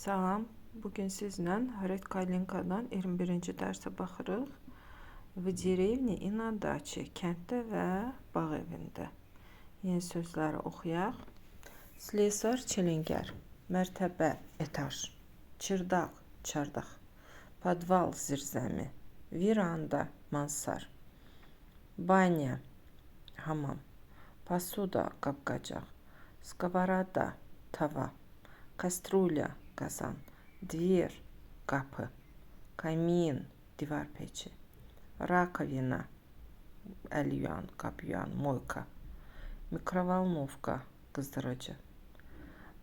Salam. Bugün sizlə Red Kalinkadan 21-ci dərsə baxırıq. В деревне и на даче. Kənddə və bağ evində. Yeni sözləri oxuyaq. Slesar, çilingər. Mərtəbə, etaj. Çırdaq, çardaq. Podval, zirzəmi. Veranda, mansar. Баня, hamam. Посуда, qab-qacaq. Сковорода, tava. Кастрюля, qazan. Дверь, qapı. Камин, divar peçi. Раковина, əl yuyan, qab yuyan, мойка. Микроволновка, qızdırıcı.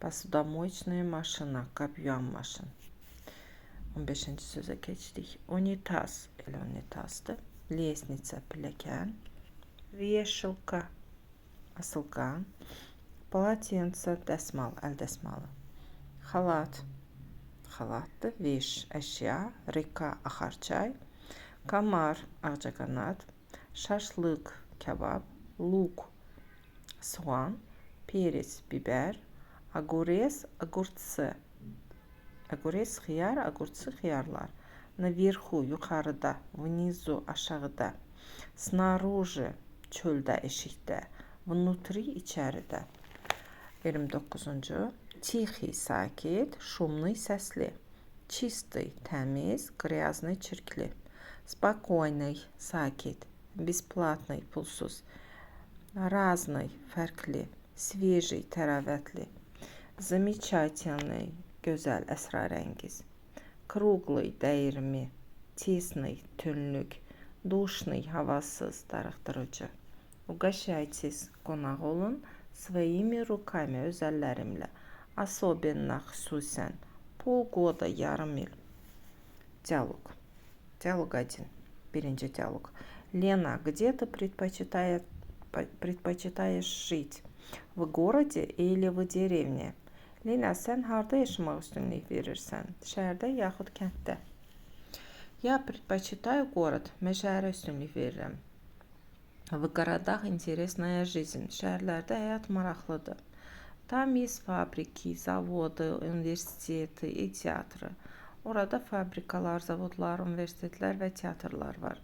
Посудомоечная машина, qab yuyan maşın. 15-ci sözə keçdik. Унитаз, elə unitazdır. Лестница, pilləkən. Вешалка, asılqan. Полотенце, dəsmal, əl dəsmalı. Халат, xalatdır. Вещь, əşya. Река, axar çay. Комар, ağcaqanad. Шашлык, kabab. Лук, soğan. Перец, biber. Огурец, огурцы. Огурец, xiyar, огурцы, xiyarlar. Наверху, yuxarıda. Внизу, aşağıda. Снаружи, çöldə, eşikdə. Внутри, içəridə. 29-cu. Тихий, sakit, шумный, səsli. Чистый, təmiz, грязный, çirkli. Спокойный, sakit. Бесплатный, pulsuz. Разный, fərqli. Свежий, təravətli. Замечательный, gözəl, əsrarəngiz. Круглый, dəyirmi. Тесный, tünlük. Душный, havasız, darıxdırıcı. Угощайтесь, qonaq olun. Своими руками, öz əllərimlə. Особенно, xüsusən. Полгода, yarım il. Диалог. Диалог 1. Birinci dialoq. Лена, где ты предпочитаешь жить? В городе или в деревне? Lena, sən harda yaşamaq üstünlük verirsən? Şəhərdə yaxud kənddə? Я предпочитаю город. Mən şəhərə üstünlük verirəm. В городах интересная жизнь. Şəhərlərdə həyat maraqlıdır. Там есть фабрики, заводы, университеты и театры. Orada fabrikalar, zavodlar, universitetlər və teatrlar var.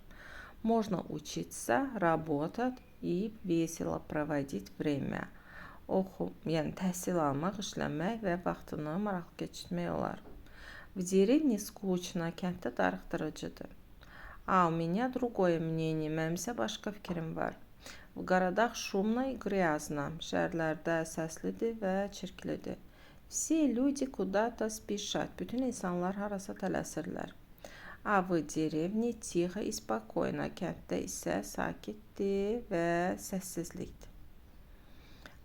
Можно учиться, работать и весело проводить время. Oxu, yəni təhsil almaq, işləmək və vaxtını maraqlı keçirmək olar. В деревне скучно, kənddə darıxdırıcıdır. А у меня другое мнение, mənim isə başqa fikrim var. В городах шумно и грязно. Şəhərlərdə səslidir və çirklidir. Все люди куда-то спешат. Bütün insanlar harasa tələsirlər. А в деревне тихо и спокойно. Kənddə isə sakitdir və səssizlikdir.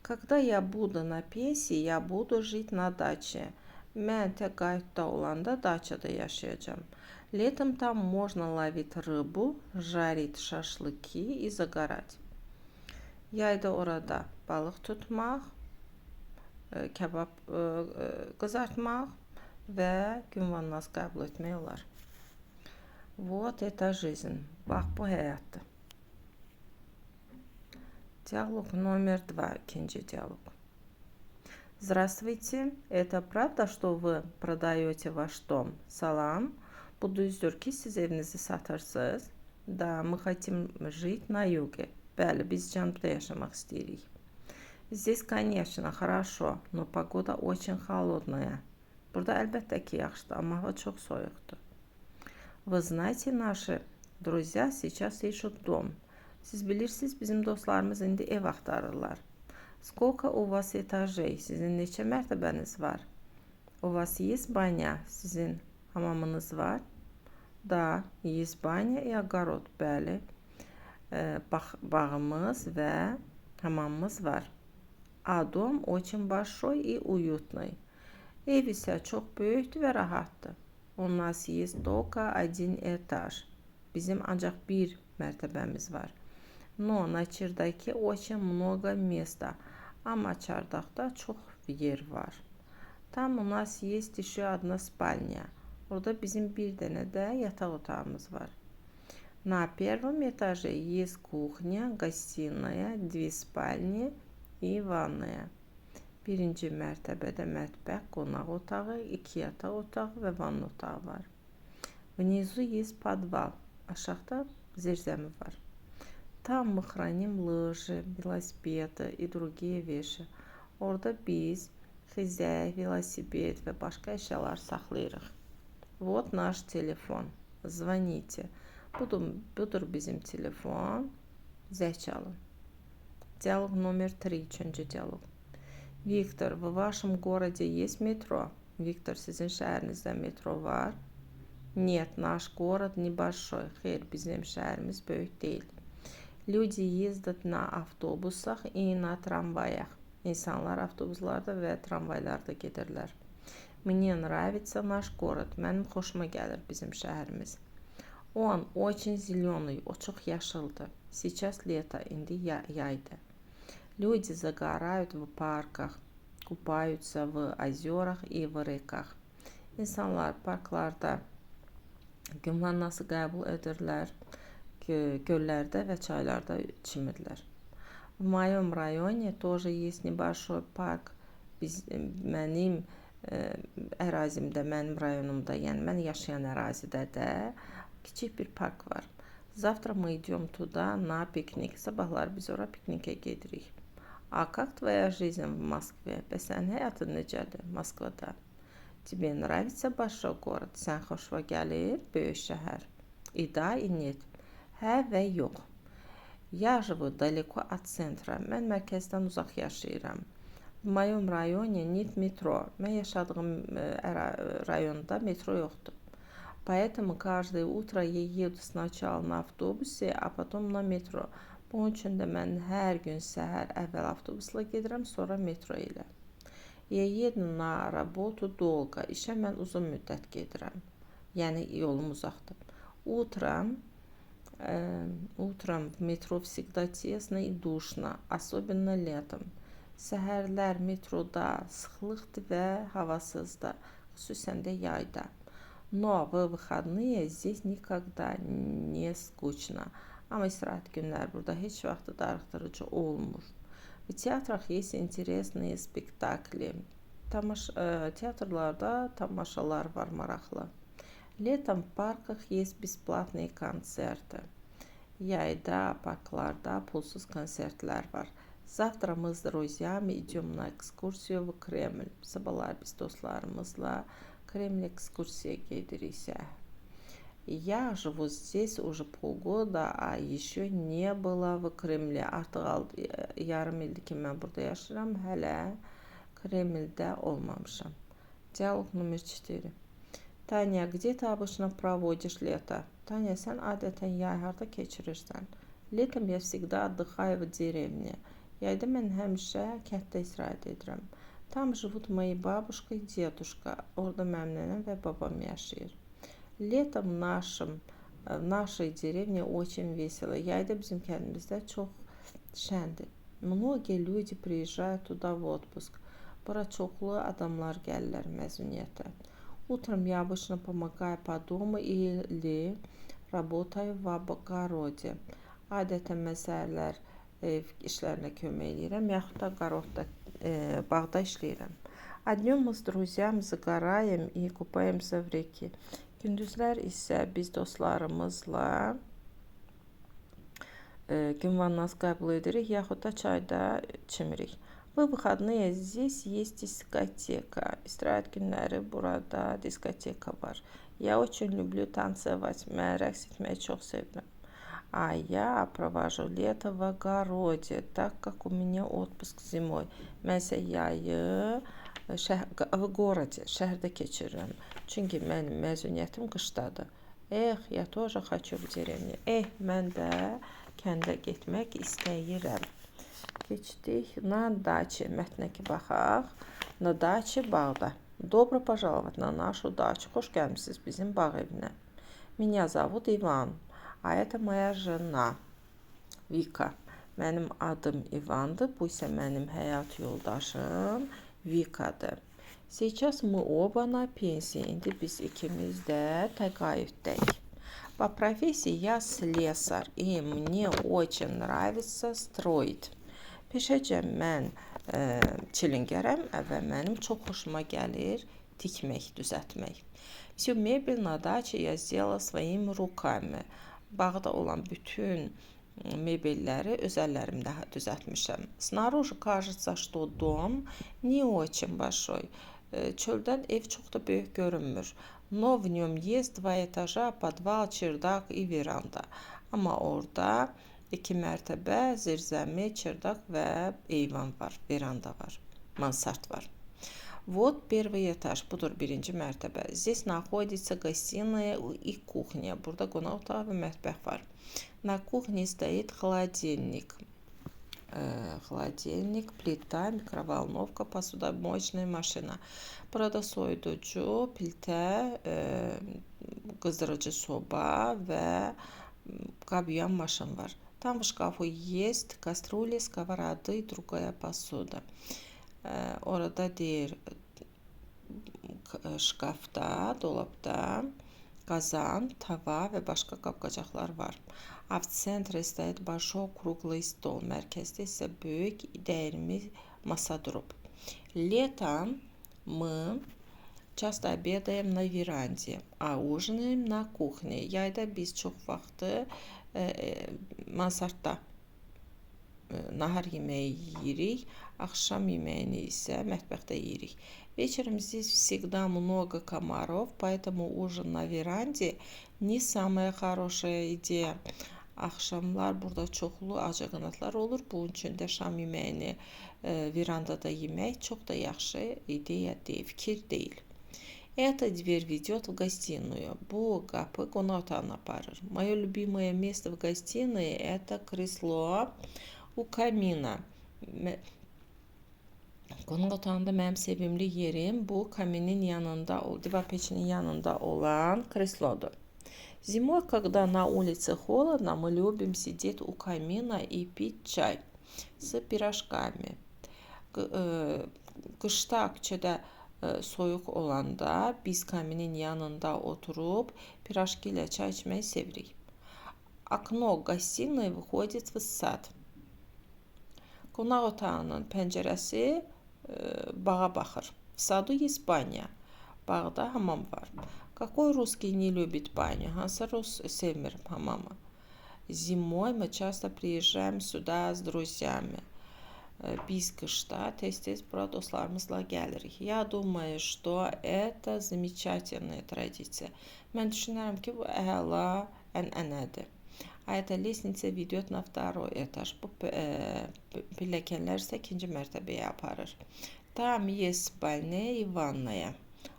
Когда я буду на пенсии, я буду жить на даче. Mən təqaüddə olanda daçada yaşayacağam. Летом там можно ловить рыбу, жарить шашлыки и загорать. Yayda orada balıq tutmaq, kebab qızartmaq və gün vannası qəbul etmək olar. Вот это жизнь. Bax bu həyatdır. Диалог номер 2, ikinci dialoq. Здравствуйте. Это правда, что вы продаете ваш дом? Salam. Bu düzdür ki, siz evinizi satırsınız? Да, мы хотим жить на юге. Bəli, biz cənubda yaşamaq istəyirik. Здесь, конечно, хорошо, но погода очень холодная. Burada əlbəttə ki, yaxşıdır, amma hava çox soyuqdur. Вы знаете, наши друзья сейчас ищут дом. Siz bilirsiniz, bizim dostlarımız indi ev axtarırlar. Сколько у вас этажей? Sizin neçə mərtəbəniz var? У вас есть баня? Sizin hamamınız var? Да, есть баня и огород. Bəli, bağımız və hamamımız var. А дом очень большой и уютный. Ev isə çox böyükdür və rahatdır. У нас есть только один этаж. Bizim ancaq bir mərtəbəmiz var. Но на чердаке очень много места. Amma çardaqda çox yer var. Там у нас есть еще одна спальня. Orada bizim bir dənə də yataq otağımız var. На первом этаже есть кухня, гостиная, две спальни и ванная. Birinci mərtəbədə mətbəx, qonaq otağı, iki yataq otağı və vanna otağı var. Внизу есть подвал. Aşağıda zirzəmi var. Там мы храним лыжи, велосипеды и другие вещи. Orada biz xizək, velosiped və başqa əşyalar saxlayırıq. Вот наш телефон. Звоните. Budur bizim telefon. Zəng çalın. Диалог номер 3. Üçüncü dialoq. Виктор, в вашем городе есть метро? Виктор, sizin şəhərinizdə metro var? Нет, наш город небольшой. Xeyr, bizim şəhərimiz böyük deyil. Люди ездят на автобусах и на трамваях. İnsanlar avtobuslarda və tramvaylarda gedirlər. Мне нравится наш город. Mənim xoşuma gəlir bizim şəhərimiz. Он очень зеленый. O çox yaşıldır. Сейчас лето. İndi yaydır. Люди загорают в парках, купаются в озерах и в реках. İnsanlar parklarda gün vannası qəbul edirlər, göllərdə və çaylarda çimirlər. В моем районе тоже есть небольшой парк. Mənim ərazimdə, mənim rayonumda, yəni mən yaşayan ərazidə də kiçik bir park var. Завтра мы идем туда на пикник. Sabahlar biz ora piknikə gedirik. А как твоя жизнь в Москве? Bəs sənin həyatın necədir Moskvada? Тебе нравится большой город? Sən xoşuna gəlir böyük şəhər? И да, и нет. Hə və yox. Я живу далеко от центра. Mən mərkəzdən uzaq yaşayıram. В моем районе нет метро. Mən yaşadığım rayonda metro yoxdur. Поэтому каждое утро я еду сначала на автобусе, а потом на метро. Bunun üçün də mən hər gün səhər əvvəl avtobusla gedirəm, sonra metro ilə. Я еду на работу долго. İşə mən uzun müddət gedirəm. Yəni yolum uzaqdır. Утром в метро всегда тесно и душно, особенно летом. Səhərlər metroda sıxlıqdır və havasızdır, xüsusən də yayda. Но в выходные здесь никогда не скучно. Amma istirahət günləri burada heç vaxt darıxdırıcı olmur. В театрах есть интересные спектакли. Teatrlarda tamaşalar var maraqlı. Летом в парках есть бесплатные концерты. Yayda parklarda pulsuz konsertlər var. Завтра мы с друзьями идем на экскурсию в Кремль. Sabahlar biz dostlarımızla Kreml ekskursiya gedirik. Я живу здесь уже полгода, а еще не была в Кремле. Artıq yarım ildir ki, mən burada yaşayıram, hələ Kremldə olmamışam. Диалог номер 4. Таня, где ты обычно проводишь лето? Таня, sən adətən yay harda keçirirsən? Летом я всегда отдыхаю в деревне. Yayda mən həmişə kənddə istirahət edirəm. Там живут мои бабушка и дедушка. Orada mənim nənəm və babam yaşayır. Летом в нашей деревне очень весело. Yayda bizim kəndimizdə çox şəndir. Многие люди приезжают туда в отпуск. Bura çoxlu adamlar gəlirlər məzuniyyətə. Утром я обычно помогаю по дому или работаю в огороде. Adətən mən səhərlər ev işlərinə kömək eləyirəm, yaxud da qarodda, bağda işləyirəm. А днем мы с друзьями загораем и купаемся в реке. Gündüzlər isə biz dostlarımızla gün vannası qəbul edirik, yaxud da çayda çimirik. В выходные здесь есть дискотека. İstirahət günləri burada diskoteka var. Я очень люблю танцевать. Mən rəqs etməyi çox sevirəm. А я провожу лето в огороде, так как у меня отпуск зимой. Mən isə yayı в городе, şəhərdə keçirirəm. Çünki mənim məzuniyyətim qışdadır. Эх, я тоже хочу в деревню. Eh, mən də kəndə getmək istəyirəm. Keçdik на даче. Mətnə ki baxaq. На даче bağda. Добро пожаловать на нашу дачу. Xoş gəlmisiniz bizim bağ evinə. Меня зовут Иван. А это моя жена Vika. Mənim adım İvandır. Bu isə mənim həyat yoldaşım Vikadır. Сейчас мы оба на пенсии. İndi biz ikimiz də təqaüddəyik. По профессии я слесарь, и мне очень нравится строить. Peşəcə mən Çilingərəm və mənim çox xoşuma gəlir tikmək, düzəltmək. Всю мебель на даче я сделала своими руками. Bağda olan bütün mebelləri öz əllərimlə düzəltmişəm. Снаружи кажется, что дом не очень большой. Çöldən ev çox da böyük görünmür. Но в нем есть два этажа, подвал, чердак и веранда. Amma orada iki mərtəbə, zirzəmi, çerdак və eyvan var, veranda var, mansard var. Вот первый этаж. Budur birinci mərtəbə. Здесь находится гостиная и кухня. Burada qonaq otağı və mətbəx var. На кухне стоит холодильник. Холодильник, плита, микроволновка, посудомоечная машина. Burada soyuducu, plitə, qızdırıcı soba və qab yuyan maşın var. Там в шкафу есть кастрюли, сковороды и другая посуда. Orada deyir şkafda, dolabda qazan, tava və başqa qab-qacaqlar var. А в центре стоит большой круглый стол. Mərkəzdə isə böyük dəyirmi masa durub. Летом мы часто обедаем на веранде, а ужинаем на кухне. Yayda biz çox vaxtı mansardda nahar yeməyi yeyirik, axşam yeməyini isə mətbəxdə yeyirik. Вечером здесь всегда много комаров, поэтому ужин на веранде не самая хорошая идея. Axşamlar burada çoxlu ağcaqanadlar olur. Bunun üçün də şam yeməyini verandada yemək çox da yaxşı ideya deyil, fikir deyil. Эта дверь ведет в гостиную. Bu qapı qonaq otağına aparır. Мое любимое место в гостиной – это кресло у камина. Qonaq otağında mənim sevimli yerim bu kaminin yanında, divar peçinin yanında olan kreslodur. Зимой, когда на улице холодно, мы любим сидеть у камина и пить чай с пирожками. Qışda küçədə soyuq olanda biz kaminin yanında oturub pirojki ilə çay içməyi sevirik. Окно гостиной выходит в сад. Qonaq otağının pəncərəsi bağa baxır. В саду есть баня. Bağda hamam var. Какой русский не любит баню? Hansı rus sevmir hamamı? Зимой мы часто приезжаем сюда с друзьями. Biz qışda tez-tez bura dostlarımızla gəlirik. Я думаю, что это замечательная традиция. Mən düşünürəm ki, bu əla ənənədir. А эта лестница ведет на второй этаж. Bu pilləkənlər isə ikinci mərtəbəyə aparır. Там есть спальня и ванная.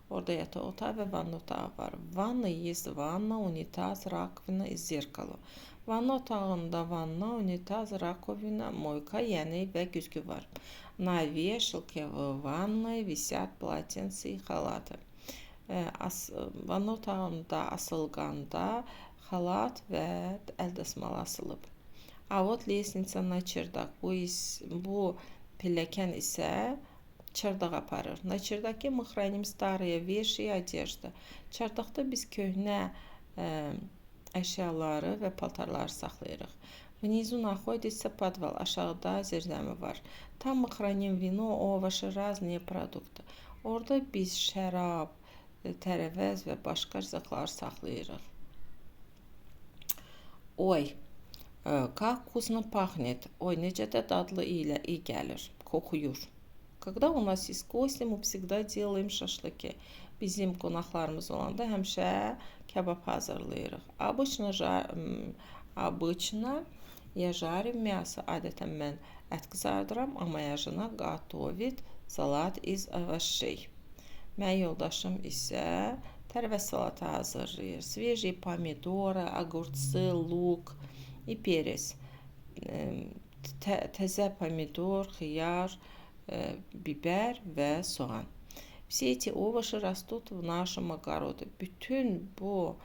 Orada yataq otağı və vanna otağı var. В ванной есть ванна, унитаз, раковина и зеркало. Vanna otağında vanna, unitaz, раковина, мойка, yəni və güzgü var. На вешалке в ванной висят полотенца и халаты. Vanna otağında asılqanda xalat və əl dəsmalı asılıb. А вот лестница на чердак. Bu pilləkən isə çardağa aparır. На чердаке мы храним старые вещи и одежду. Çardaqda biz köhnə əşyaları və paltarları saxlayırıq. Внизу находится подвал. Aşağıda zirzəmi var. Там мы храним вино, овощи, разные продукты. Orada biz şərab, tərəvəz və başqa ərzaqlar saxlayırıq. Ой, как вкусно пахнет. Ой, necə də dadlı iyi gəlir, qoxuyur. Когда у нас есть гости, мы всегда делаем шашлыки. Bizim qonaqlarımız olanda həmişə kebab hazırlayırıq. Обычно я жарю мясо. Adətən mən ət qızardıram, а моя жена готовит салат из овощей. Mənim yoldaşım isə tərəvəz salatı hazırlayır. Свежие помидоры, огурцы, лук и перец. Təzə pomidor, xiyar, biber və soğan. Все эти овощи растут в нашем огороде. Bütün bu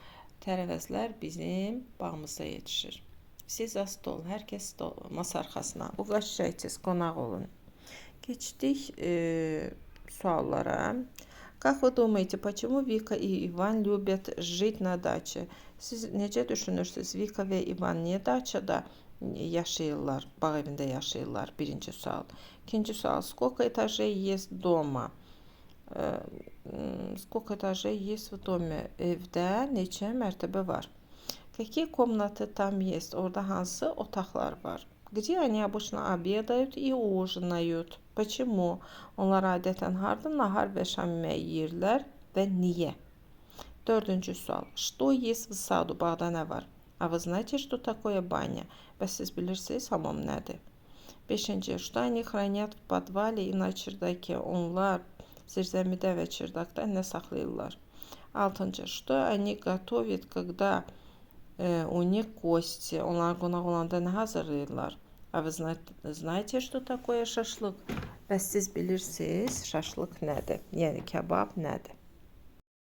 tərəvəzlər bizim bağımızda yetişir. Все за стол. Hər kəs stol, masa arxasına. Угощайтесь, qonaq olun. Keçdik suallara. Как вы думаете, почему Вика и Иван любят жить на даче? Siz necə düşünürsünüz? Vika və İvan niyə daçada Yaşayırlar, bağ evində yaşayırlar? Birinci sual. İkinci sual. Сколько этажей есть дома? Сколько этажей есть в доме? Evdə neçə mərtəbə var? Какие комнаты там есть? Orada hansı otaqlar var? Где они обычно обедают и ужинают? Почему? Onlar adətən harda nahar və şam yeməyi yeyirlər və niyə? Dördüncü sual. Что есть в саду? Bağda nə var? А вы знаете, что такое баня? Bəs siz bilirsiniz hamam nədir? Beşinci. Что они хранят в подвале и на чердаке? Onlar zirzəmidə və çerdakda nə saxlayırlar? Altıncı. Что они готовят, когда у них гости? Onlar qonaq olanda nə hazırlayırlar? А вы знаете, что такое шашлык? Bəs siz bilirsiniz şaşlıq nədir? Yəni kebab nədir?